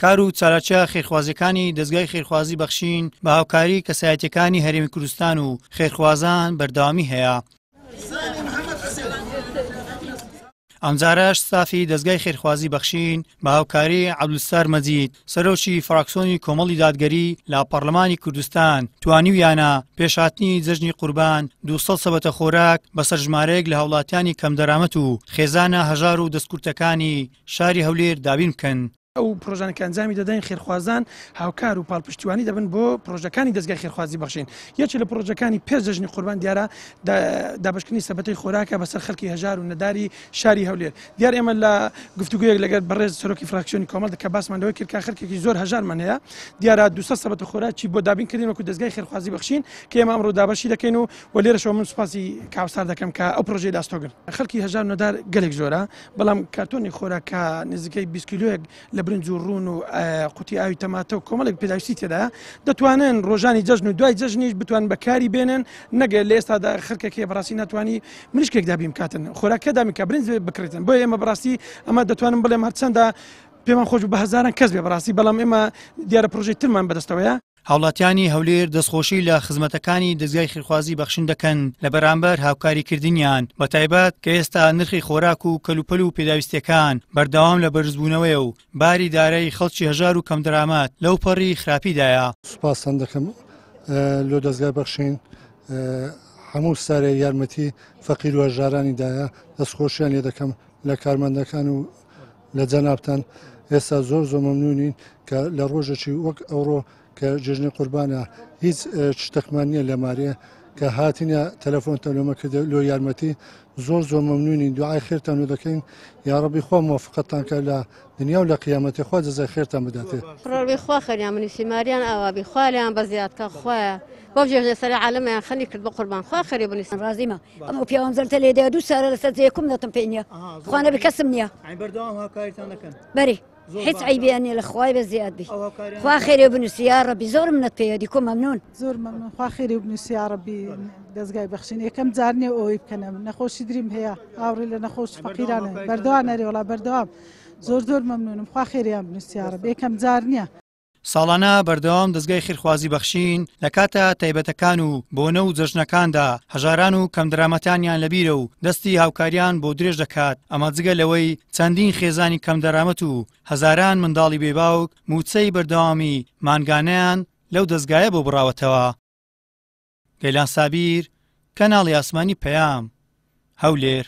کار و چالاکیە خێرخوازیەکانی دەزگای خێرخوازی بەخشین بە هاوکاری کەسایەتیەکانی هەرێمی کوردستان و خێرخوازان بەردەوامی هەیە. ئەمجارەش ستافی دەزگای خێرخوازی بەخشین بە هاوکاری عەبدولستار مەجید سەرۆکی فراکسۆنی کۆمەڵی دادگەری لە پەڕلەمانی کوردستان توانیویانە پێش هاتنی جەژنی قوربان 200 سەبەتە خۆراک بەسەر ژمارەیەک لە هاوڵاتیانی کەمدەرامەت و خێزانە هەژار و دەستکورتەکانی شاری هەولێر دابین بکەن. ئەو پرۆژانە کە ئەنجامی دەدەین خێرخوازان هاوکار و پاڵپشتیوانی دەبن بۆ پرۆژەکانی دەزگای خێرخوازی بەخشین. یەکێ لە پرۆژەکانی پێش جەژنی قوربان دیارە دابەشکردنی سەبەتەی خۆراکە بەسەر خەڵکی هەژار و نەداری شاری هەولێر. دیار ئێمە لە گفتوگویەک لەگەر بەڕێز سەرۆکی فراکسیۆنی کۆمەڵ کە باسمان لەوەی کرد کە خەڵکێکی زۆر هەژارمان هەیە، دیارە 200 سەبەتە خۆراکی بۆ دابین کردین وەکو دەزگای خێرخوازی بەخشین کە ئێمە ئەمڕۆ دابەشی دەکەین و و لێرەشەوە من سوپاسی کاوسار دەکەم کە ئەو پرۆژەی لە ئەستۆ گرت. خەڵکی هەژار و نەدار گەلێک زۆرە، بەڵام کارتۆنی خۆراک کە نزیکەی 20 کیلۆیەک لە برنج و ڕوون و قوتی ئاوی تەماتە و کۆمەڵێک پێداویستی تێدایە، دەتوانن ڕۆژانی جەژن و دوای جەژنیش بتوانن بەکاری بێنن، نەگەر لە ئێستادا خەڵکێک هەیە بەڕاستی ناتوانی مریشکێک دابین بکاتن، خۆراکە دابین بکات، برنج بکڕێتن. بۆیە ئێمە بەڕاستی ئەمە دەتوانم بڵێم هەرچەندە پێمان خۆش بوو بە هەزاران کەس بێ بەڕاستی، بەڵام ئێمە دیارە پرۆژەی ترمان بەدەستەوەیە. هاوڵاتیانی هەولێر دەستخۆشی لە خزمەتەکانی دەزگای خێرخوازی بەخشین دەکەن لە بەرامبەر هاوکاریکردنیان، بەتایبەت کە ئێستا نرخی خۆراک و کەلوپەل و پێداویستییەکان بەردەوام لە بەرزبوونەوەیە و باری دارایی خەڵکی هەژار و کەمدەرامەت لەوپەڕی خراپیدایە. سوپاستان دەکەم لۆ دەزگای بەخشین هەموو سارێ یارمەتی فەقیر و هەژارانی دایە، دەستخۆشیان لێ دەکەم لە کارمەندەکان و لە جەنابتان ئێستا زۆر زۆر مەمنونین کە لە ڕۆژێکی وەک ئەوڕۆ کە جێژنی قوربانە هیچ شتێکمان نییە لە مارێ کە هاتینە تەلەفۆنتان لۆمە کرد لۆ یارمەتی زۆر زۆر مەمنونین دوعای خێرتان لۆ دەکەین یاڕەبی خوا موفقەتان کە لە دنیا و لە قیامەتێ خوا جەزای خێرتان بداتێ. ڕەبی خوا خەریان بنووسی ماریان ئاوابی خوا لێیان بەزیاد کە خوایە بەو جێژنە سەر عالەمەیان خەنی کرد بە قوربان خوا خەری بنووسن. ڕازیمە ئەمە پیاوم زەلتە لێ دێ دوو سارە لەسەر جێکم نەتم پێ نییە خوا نەبی کەسم نییە بەردەوام هاوکاریتان دەکەن بەری هیچ عیبیان نییە لە خوای بە زیاد بی خوا خێرێ بنووسی یا ڕەبی زۆر منەت پێیە دیکۆ مەمنون. زۆر مەمنون خوا خێری بنووسی یا ڕەبی دەزگای بەخشین یەکەم جار نییە ئەوەی بکەنە من نەخۆشی دریم هەیە ئاوڕی لە نەخۆش فەقیرانە بەردەوام نەرێ وڵا بەردەوام زۆر زۆر مەمنونم خوا خێریان بنووسی یا ڕەبی یەکەم جار نییە. ساڵانە بەردەوام دەزگای خێرخوازی بەخشین لە کاتە تایبەتەکان و بۆنە و جەژنەکاندا هەژاران و کەمدەرامەتانیان لەبیرە و دەستی هاوکاریان بۆ درێژ دەکات، ئەمە جگە لەوەی چەندین خێزانی کەمدەرامەت و هەزاران منداڵی بێ باوک مووچەی بەردەوامی مانگانەیان لەو دەزگایە بۆ بڕاوەتەوە. گەیلان سابیر، کەناڵی ئاسمانی پەیام، هەولێر.